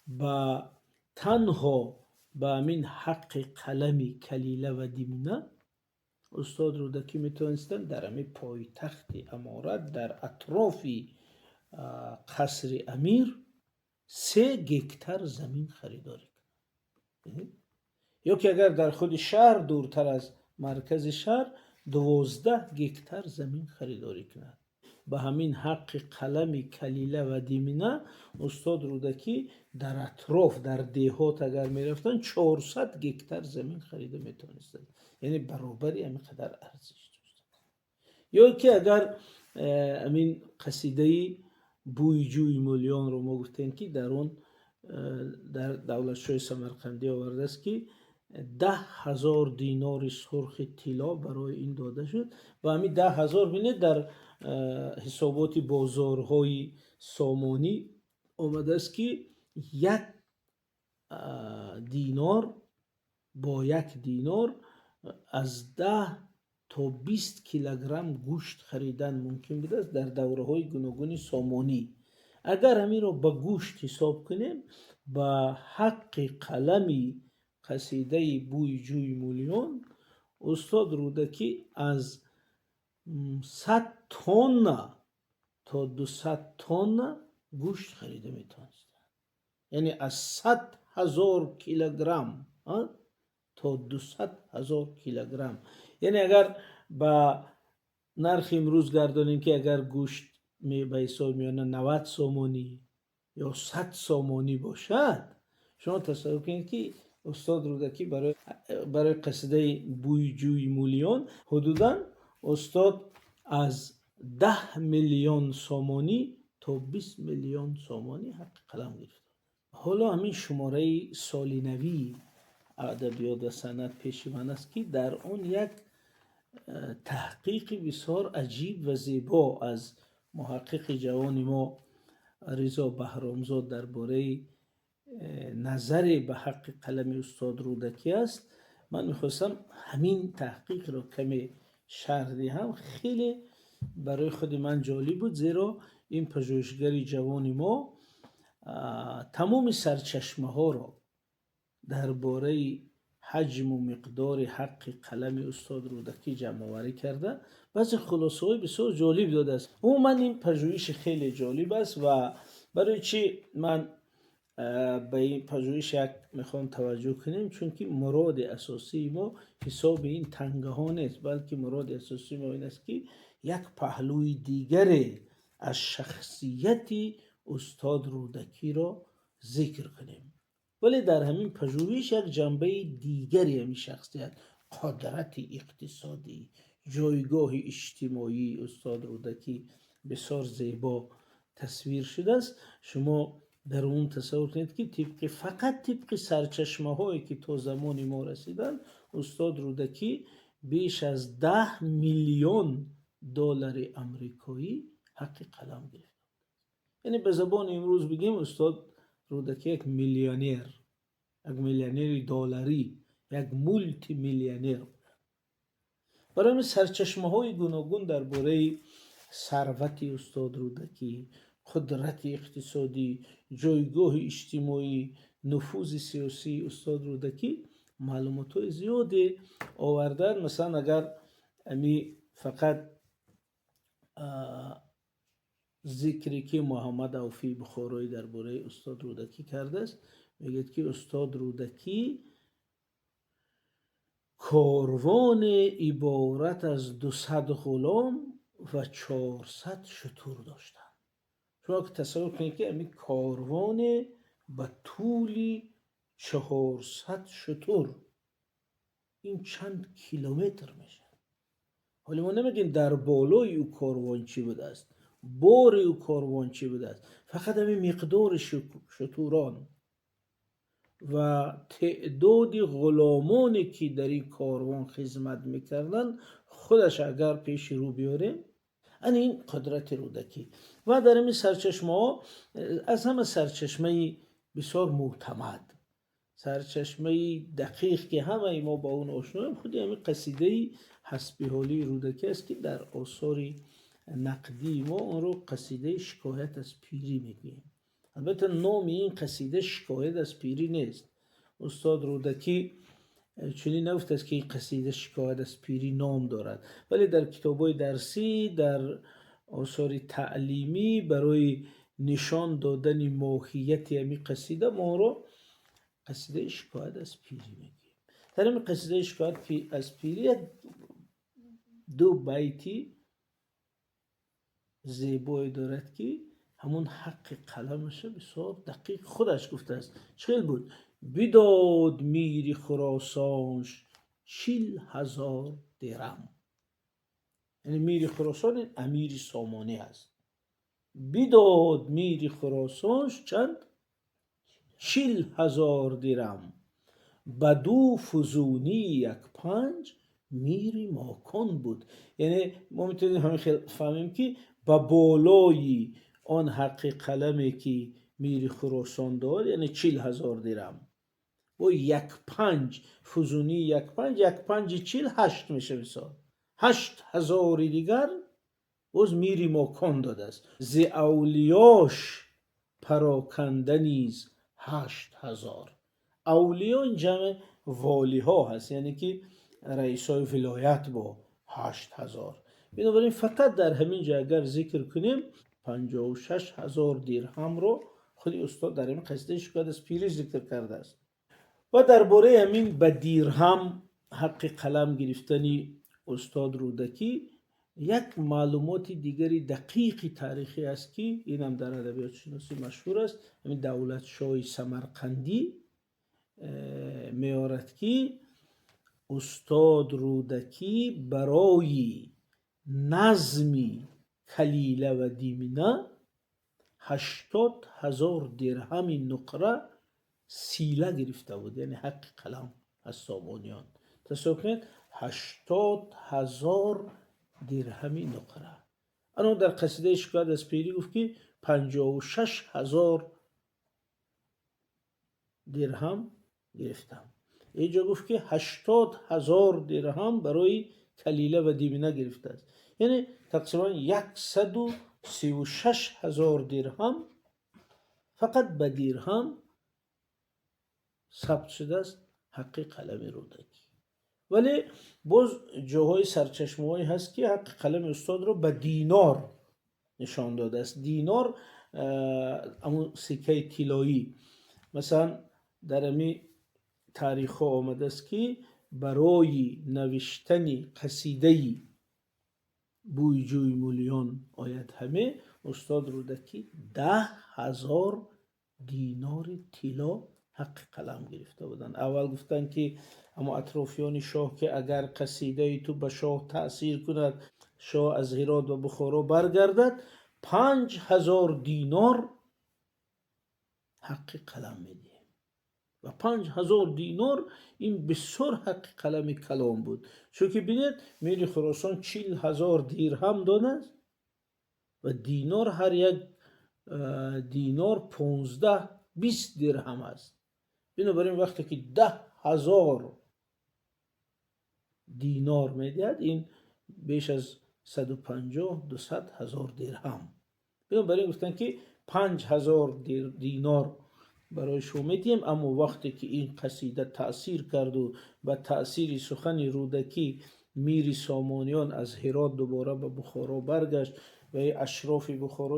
Ба танҳо ба ҳамин ҳаққи қалами Калила ва Димна устод Рӯдакӣ метавонистанд дар ҳамин пойтахти аморат, дар атрофи қасри амир, 3 гектар замин харидорӣ кунанд. Ё ки агар дар худи шаҳр, дуртар аз маркази шаҳр, 12 гектар замин харидорӣ кунад. Ба ҳамин ҳаққи қалами Калила ва Димна устод Рӯдакӣ дар атроф, дар деҳот агар мерафтанд, 400 гектар замин харида метавонистанд, яъне баробари ҳамин қадар арзиш дошт. Ё ки агар ҳамин қасидаи Бӯи ҷӯи Мӯлиёнро мо гуфтем, ки дар он дар Давлатшоҳи Самарқандӣ овардааст, ки 10 000 динори сурхи тилло барои ин дода шуд. Ва ҳамин 10 000, бинед, дар ҳисоботи бозорҳои сомонӣ омадааст, ки як динор, бо як динор аз 10 то 20 килограмм гӯшт харидан мумкин будааст дар давраҳои гуногуни сомонӣ. Агар ҳаминро ба гӯшт ҳисоб кунем, ба ҳаққи қалами қасидаи Бӯи ҷӯи Мӯлиён устод Рӯдакӣ аз 100 тонна то 200 тонна гӯшт харида метавонистанд, яъне аз 100 000 килограмм то 200 000 килограмм. Яъне агар ба нархи имрӯз гардонем, ки агар гӯшт ба ҳисоби миёна 90 сомонӣ ё 100 сомонӣ бошад, шумо тасаввур кунед, ки устод Рӯдакӣ барои қасидаи Бӯи ҷӯи Мӯлиён ҳудудан устод аз 10 миллион сомонӣ то 20 миллион сомонӣ ҳаққи қалам гирифта. Ҳоло ҳамин шумораи соли навии адабиёт ва санъат пеши ман аст, ки дар он як таҳқиқи бисёр аҷиб ва зебо аз муҳаққиқи ҷавони мо Ризо Баҳромзод дар бораи назаре ба ҳаққи қалами устод Рӯдакӣ аст. Ман мехостам ҳамин таҳқиқро каме шарҳ диҳам. Хеле барои худи ман ҷолиб буд, зеро ин пажӯҳишгари ҷавони мо тамоми сарчашмаҳоро дар бораи ҳаҷму миқдори ҳаққи қалами устод Рӯдакӣ ҷамъоварӣ карда, баъзе хулосаҳои бисёр ҷолиб додааст. Умуман, ин пажӯҳиши хеле ҷолиб аст. Ва барои чӣ ман ба ин пажӯҳиш як мехоҳам таваҷҷӯҳ кунем? Чунки муроди асосии мо ҳисоби ин тангаҳо нест, балки муроди асосии мо ин аст, ки як паҳлӯи дигаре аз шахсияти устод Рӯдакиро зикр кунем. Вале дар ҳамин пажӯҳиш як ҷанбаи дигари ҳамин шахсият, қудрати иқтисодӣ, ҷойгоҳи иҷтимоии устод Рӯдакӣ бисёр зебо тасвир шудааст. Шумо дар умум тасаввур кунед, ки тибқи фақат тибқи сарчашмаҳое, ки то замони мо расиданд, устод Рӯдакӣ беш аз 10 миллион доллари амрикоӣ ҳаққи қалам гирифта. Яъне ба забони имрӯз бигем, устод Рӯдакӣ як миллионер, як миллионери долларӣ, як мултимиллионер. Барои ҳамин сарчашмаҳои гуногун дар бораи сарвати устод Рӯдакӣ, қудрати иқтисодӣ, ҷойгоҳи иҷтимоӣ, нуфузи сиёсии устод Рӯдакӣ маълумотҳои зиёде оварданд. Масалан, агар ами фақат зикре, ки Муҳаммад Авфии Бухороӣ дар бораи устод Рӯдакӣ кардааст, мегӯяд, ки устод Рӯдакӣ корвоне иборат аз 200 ғулом ва 400 шутур доштанд. Шумо тасаввур кунед, ки ҳамин корвоне ба тӯли 400 шутур, ин чанд километр мешавад? Ҳоло мо намегӯем, дар болои ӯ корвон чӣ будааст, бори ӯ корвон чӣ будааст. Фақат ҳамин миқдори шутурон ва теъдоди ғуломоне, ки дар ин корвон хизмат мекарданд, худаш агар пеши рӯ биёрем, ана ин қудрати Рӯдакӣ. Ва дар ҳамин сарчашмаҳо аз ҳама сарчашмаи бисёр мӯътамад, сарчашмаи дақиқ, ки ҳамаи мо ба он ошноем, худи ҳамин қасидаи Ҳасбиҳолии Рӯдакӣ аст, ки дар осори нақдии мо онро қасидаи шикоят аз пирӣ мегӯем. Албатта, номи ин қасида «Шикоят аз пирӣ» нест. Устод Рӯдакӣ чунин нагуфтааст, ки ин қасида «Шикоят аз пирӣ» ном дорад, вале дар китобҳои дарсӣ, дар осори таълимӣ барои нишон додани моҳияти ҳамин қасида мо онро қасидаи «Шикоят аз пирӣ» мегӯем. Дар ҳамин қасидаи «Шикоят аз пирӣ» як ду байти зебое дорад, ки ҳамун ҳаққи қаламаша бисёр дақиқ худаш гуфтааст. Чӣ хел буд? Бидод мири Хуросонш 40 000 дирам. Яъне мири Хуросон ин амири Сомонӣ аст. Бидод мири Хуросонш чанд? 40 000 дирам. Баду фузунии як панҷ мири Мокон буд. Яъне мо метавонем ҳамин хел фаҳмем, ки ба болои он ҳаққи қаламе, ки мири Хуросон дод, яъне 40 000 дирам, бо як панҷ фузунии як панҷ, як панҷи чил ҳашт меша, мисол, 8000-и дигар боз мири Мокон додааст. Зи авлиёш пароканда низ 8000. Авлиё ин ҷамъи волиҳо ҳаст, яъне ки раисои вилоят, бо 8000. Бинобар ин фақат дар ҳамин ҷо агар зикр кунем, 56 000 дирҳамро худи устод дар ҳамин қасидаи «Шикоят аз пирӣ» зикр кардааст. Ва дар бораи ҳамин ба дирҳам ҳаққи қалам гирифтани устод Рӯдакӣ як маълумоти дигари дақиқи таърихӣ аст, ки инам дар адабиётшиносӣ машҳур аст. Ҳамин Давлатшоҳи Самарқандӣ меорад, ки устод Рӯдакӣ барои назми «Калила ва Димна» 80 000 дирҳами нуқра сила гирифта буд, яъне ҳаққи қалам аз сомониён. Тасаввур кунед, 80 000 дирҳами нуқра. Ано дар қасидаи «Шикоят аз пирӣ» гуфт, ки 56 000 дирҳам гирифтам. Инҷо гуфт, ки 80 000 дирҳам барои «Калила ва Димна» гирифтааст, яъне тақрибан 136 000 дирҳам фақат ба дирҳам сабт шудааст ҳаққи қалами Рӯдакӣ. Вале боз ҷоҳои сарчашмаҳое ҳаст, ки ҳаққи қалами устодро ба динор нишон додааст. Динор ҳамун сиккаи тиллоӣ. Масалан, дар ҳами таърихҳо омадааст, ки барои навиштани қасидаи «Бӯи ҷӯи Мӯлиён ояд ҳаме» устод Рӯдакӣ 10 000 динори тилло ҳаққи қалам гирифта буданд. Аввал гуфтанд, ки ҳамо атрофиёни шоҳ, ки агар қасидаи ту ба шоҳ таъсир кунад, шоҳ аз Ҳирот ба Бухоро баргардад, 5000 динор ҳаққи қалам медиҳем. Ва 5000 динор ин бисёр ҳаққи қалами калон буд, чунки бинед, мири Хуросон 40 000 дирҳам додааст ва динор, ҳар як динор 15-20 дирҳам аст. Бинобар ин вақте ки 10 000 динор медиҳад, ин беш аз 150-200 ҳазор дирҳам. Бинобар ин гуфтанд, ки 5000 динор барои шумо медиҳем, аммо вақте ки ин қасида таъсир карду ба таъсири сухани Рӯдакӣ мири Сомониён аз Ҳирот дубора ба Бухоро баргашт ва ашрофи Бухоро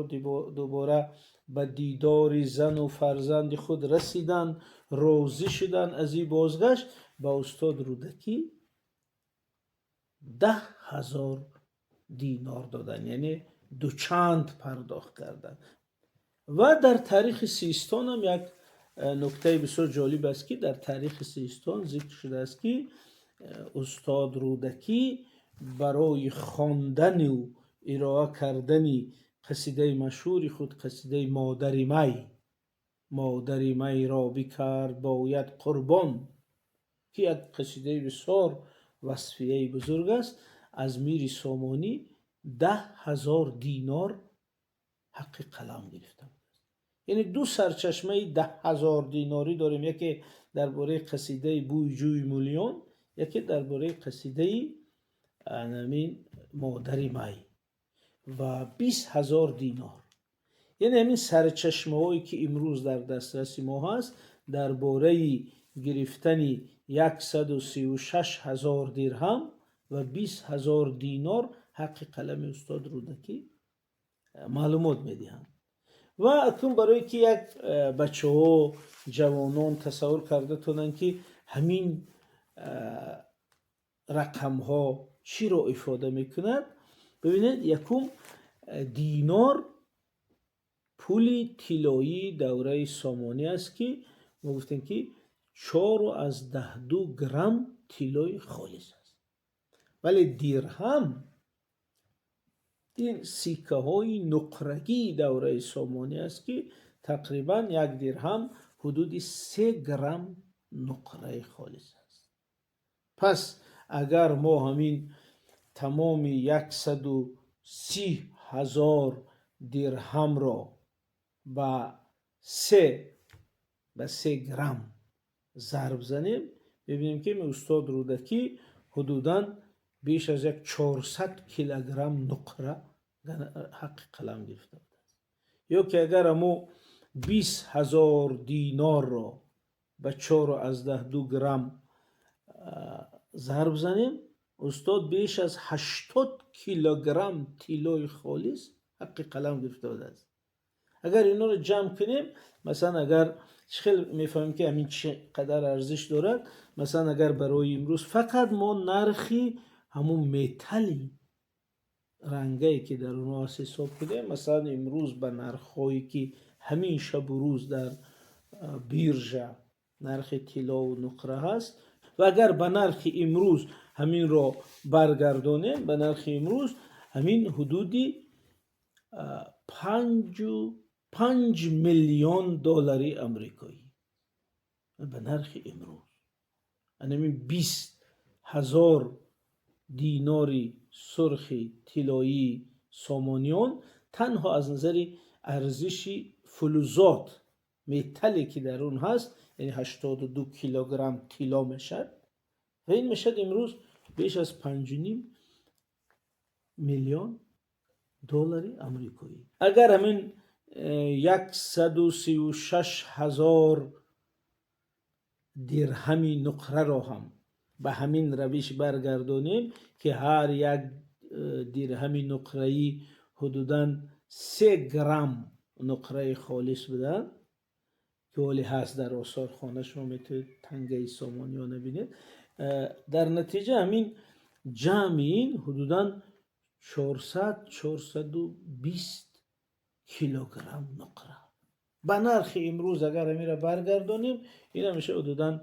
дубора ба дидори зану фарзанди худ расиданд, розӣ шуданд аз ин бозгашт, ба устод Рӯдакӣ 10 000 динор доданд, яъне дучанд пардохт карданд. Ва дар таърихи Систонам як нуктаи бисёр ҷолиб аст, ки дар таърихи Систон зикр шудааст, ки устод Рӯдакӣ барои хондану ироа кардани қасидаи машҳури худ, қасидаи «Модари май», «Модари майро бикард бояд қурбон», ки як қасидаи бисёр васфияи бузург аст, аз мири Сомонӣ 10 000 динор ҳаққи қалам гирифта будааст. Яъне ду сарчашмаи 10 000 динорӣ дорем: яке дар бораи қасидаи «Бӯи ҷӯи Мӯлиён», яке дар бораи қасидаи анамин «Модари май» ва 20 000 динор. Яъне ҳамин сарчашмаҳое, ки имрӯз дар дастраси мо ҳаст, дар бораи гирифтани 136 ҳазор дирҳам ва 20 ҳазор динор ҳаққи қалами устод Рӯдакӣ маълумот медиҳанд. Ва акнун барое ки як бачаҳо, ҷавонон тасаввур карда тонанд, ки ҳамин рақамҳо чиро ифода мекунад, бибинед: якум, динор пули тиллоии давраи Сомонӣ аст, ки мо гуфтем, ки 4,2 грамм тиллои холис аст, вале дирҳам ин сиккаҳои нуқрагии давраи Сомонӣ аст, ки тақрибан як дирҳам ҳудуди 3 грамм нуқраи холис аст. Пас агар мо ҳамин тамоми 130 000 дирҳамро ба 3 грамм зарб занем, мебинем, ки устод Рӯдакӣ ҳудудан беш аз як 400 килограмм нуқра ҳаққи қалам гирифта будааст. Ё ки агар амо 20 000 динорро ба 4,2 грамм зарб занем, устод беш аз 80 килограмм тиллои холис ҳаққи қалам гирифта будааст. Агар инҳоро ҷамъ кунем, масалан, агар чӣ хел мефаҳмем, ки ҳамин чӣ қадар арзиш дорад? Масалан, агар барои имрӯз фақат мо нархи ҳамун металли рангае, ки дар онҳо аст, ҳисоб кунем, масалан, имрӯз ба нархҳое, ки ҳамин шабу рӯз дар биржа нархи тиллову нуқра ҳаст, ва агар ба нархи имрӯз ҳаминро баргардонем, ба нархи имрӯз ҳамин ҳудуди 5 миллион доллари амрикоӣ ба нархи имрӯз, анамин 20 000 динори сурхи тиллоии Сомониён танҳо аз назари арзиши фулузот, металле, ки дар он ҳаст, яъне 82 килограмм тилло мешавад ва ин мешавад имрӯз беш аз 5,5 миллион доллари амрикоӣ. Агар ҳамин 136 000 дирҳами нуқраро ҳам ба ҳамин равиш баргардонем, ки ҳар як дирҳами нуқраӣ ҳудудан 3 грамм нуқраи холис буданд, ки ҳоле ҳаст дар осорхона, шумо метавонед тангаи Сомониёна бинед, дар натиҷа ҳамин ҷамъи ин ҳудудан 400, 420 килограмм нуқра. Ба нархи имрӯз агар ҳаминро баргардонем, ина мешавад ҳудудан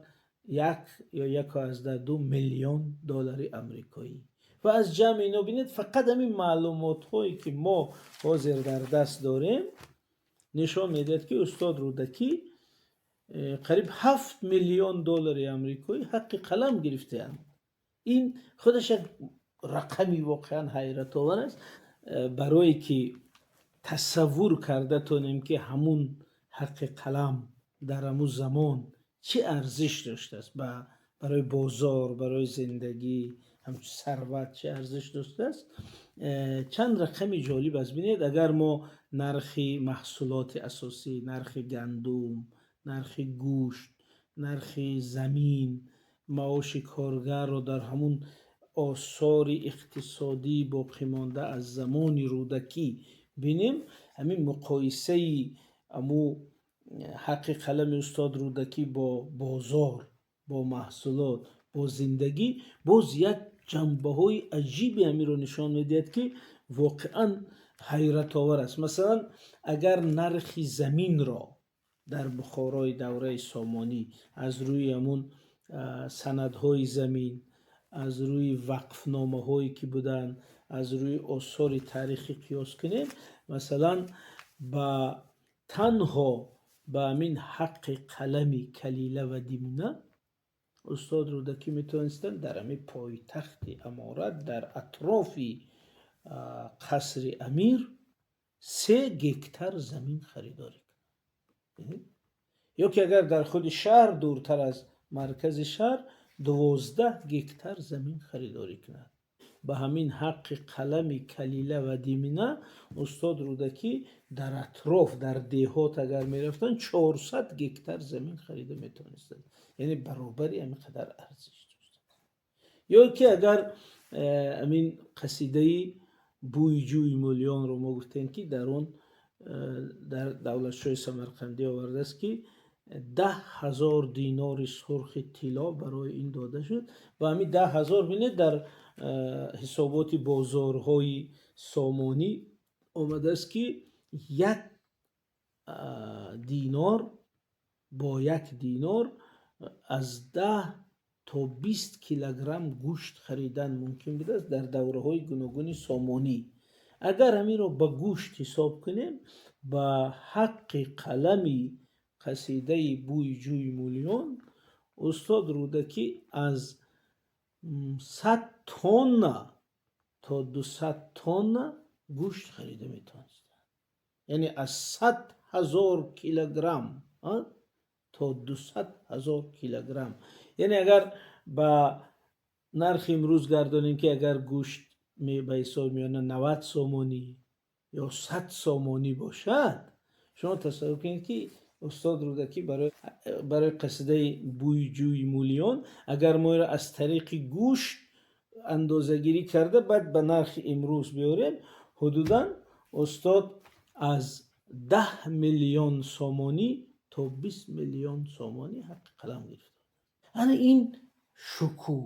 1 ё 1,2 миллион доллари амрикоӣ. Ва аз ҷамъи ино бинед, фақат ҳамин маълумотҳое, ки мо ҳозир дар даст дорем, нишон медиҳад, ки устод Рӯдакӣ қариб 7 миллион доллари амрикоӣ ҳаққи қалам гирифтаанд. Ин худаш як рақами воқеан ҳайратовар аст. Барое ки тасаввур карда тонем, ки ҳамун ҳаққи қалам дар ҳамун замон чӣ арзиш доштааст барои бозор, барои зиндагӣ, ҳамчун сарват чӣ арзиш доштааст, чанд рақами ҷолиб аст. Бинед, агар мо нархи маҳсулоти асосӣ, нархи гандум, нархи гӯшт, нархи замин, маоши коргарро дар ҳамун осори иқтисодӣ боқимонда аз замони Рӯдакӣ бинем, ҳамин муқоисаи аму ҳаққи қалами устод Рӯдакӣ бо бозор, бо маҳсулот, бо зиндагӣ боз як ҷанбаҳои аҷиби ҳаминро нишон медиҳад, ки воқеан ҳайратовар аст. Масалан, агар нархи заминро дар Бухорои давраи Сомонӣ аз рӯи ҳамун санадҳои замин, аз рӯи вақфномаҳое, ки буданд, аз рӯи осори таърихӣ қиёс кунем, масалан, ба танҳо ба ҳамин ҳаққи қалами Калила ва Димна устод Рӯдакӣ метавонистанд дар ҳамин пойтахти аморат, дар атрофи қасри амир 3 гектар замин харидорӣ кунанд. Ё ки агар дар худи шаҳр, дуртар аз маркази шаҳр, 12 гектар замин харидорӣ кунад. Ба ҳамин ҳаққи қалами Калила ва Димина устод Рӯдакӣ дар атроф, дар деҳот агар мерафтанд, 400 гектар замин харида метавонистанд, яъне баробари ҳамин қадар арзиш доштанд. Ё ки агар ҳамин қасидаи «Бӯи ҷӯи Мӯлиёнро» мо гуфтем, ки дар он дар Давлатшоҳи Самарқандӣ овардааст, ки 10 000 динори сурхи тилло барои ин дода шуд. Ва ҳамин 10 000, бинед, дар ҳисоботи бозорҳои сомонӣ омадааст, ки як динор, бо як динор аз 10 то 20 килограмм гӯшт харидан мумкин будааст дар давраҳои гуногуни сомонӣ. Агар ҳаминро ба гӯшт ҳисоб кунем, ба ҳаққи қалами қасидаи «Бӯи ҷӯи Мӯлиён» устод Рӯдакӣ аз 100 тонна то 200 тонна гӯшт харида метавонистанд, яъне аз 100 000 килограмм то 200 000 килограмм. Яъне агар ба нархи имрӯз гардонем, ки агар гӯшт ба ҳисоб миёна 90 сомонӣ ё 100 сомонӣ бошад, шумо тасаввур кунед, ки устод Рӯдакӣ барои қасидаи «Бӯи ҷӯи Мӯлиён», агар мо инро аз тариқи гӯшт андозагирӣ карда, баъд ба нархи имрӯз биёрем, ҳудудан устод аз 10 миллион сомонӣ то 20 миллион сомонӣ ҳаққи қалам гирифта. Ана ин шукӯҳ,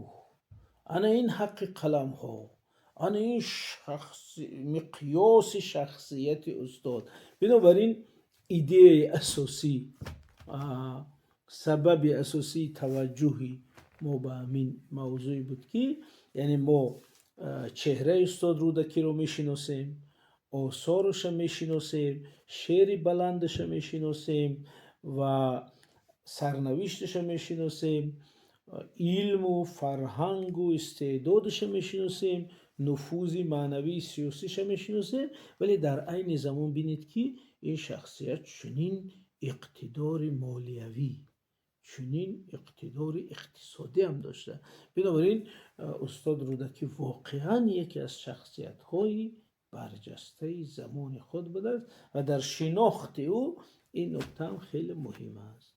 ана ин ҳаққи қаламҳо, ана ин миқёси шахсияти устод. Бинобар ин идеяи асосӣ, сабаби асосии таваҷҷӯҳи мо ба ҳамин мавзӯе буд, ки яъне мо чеҳраи устод Рӯдакиро мешиносем, осораша мешиносем, шеъри баландаша мешиносем ва сарнавишташа мешиносем, илму фарҳангу истеъдодаша мешиносем, нуфузи маънавии сиёсиша мешиносем, вале дар айни замон бинед, ки ин шахсият чунин иқтидори молиявӣ, чунин иқтидори иқтисодӣ ҳам дошта. Бинобар ин устод Рӯдакӣ воқеан яке аз шахсиятҳои барҷастаи замони худ будааст ва дар шинохти ӯ ин нуктаам хеле муҳим аст.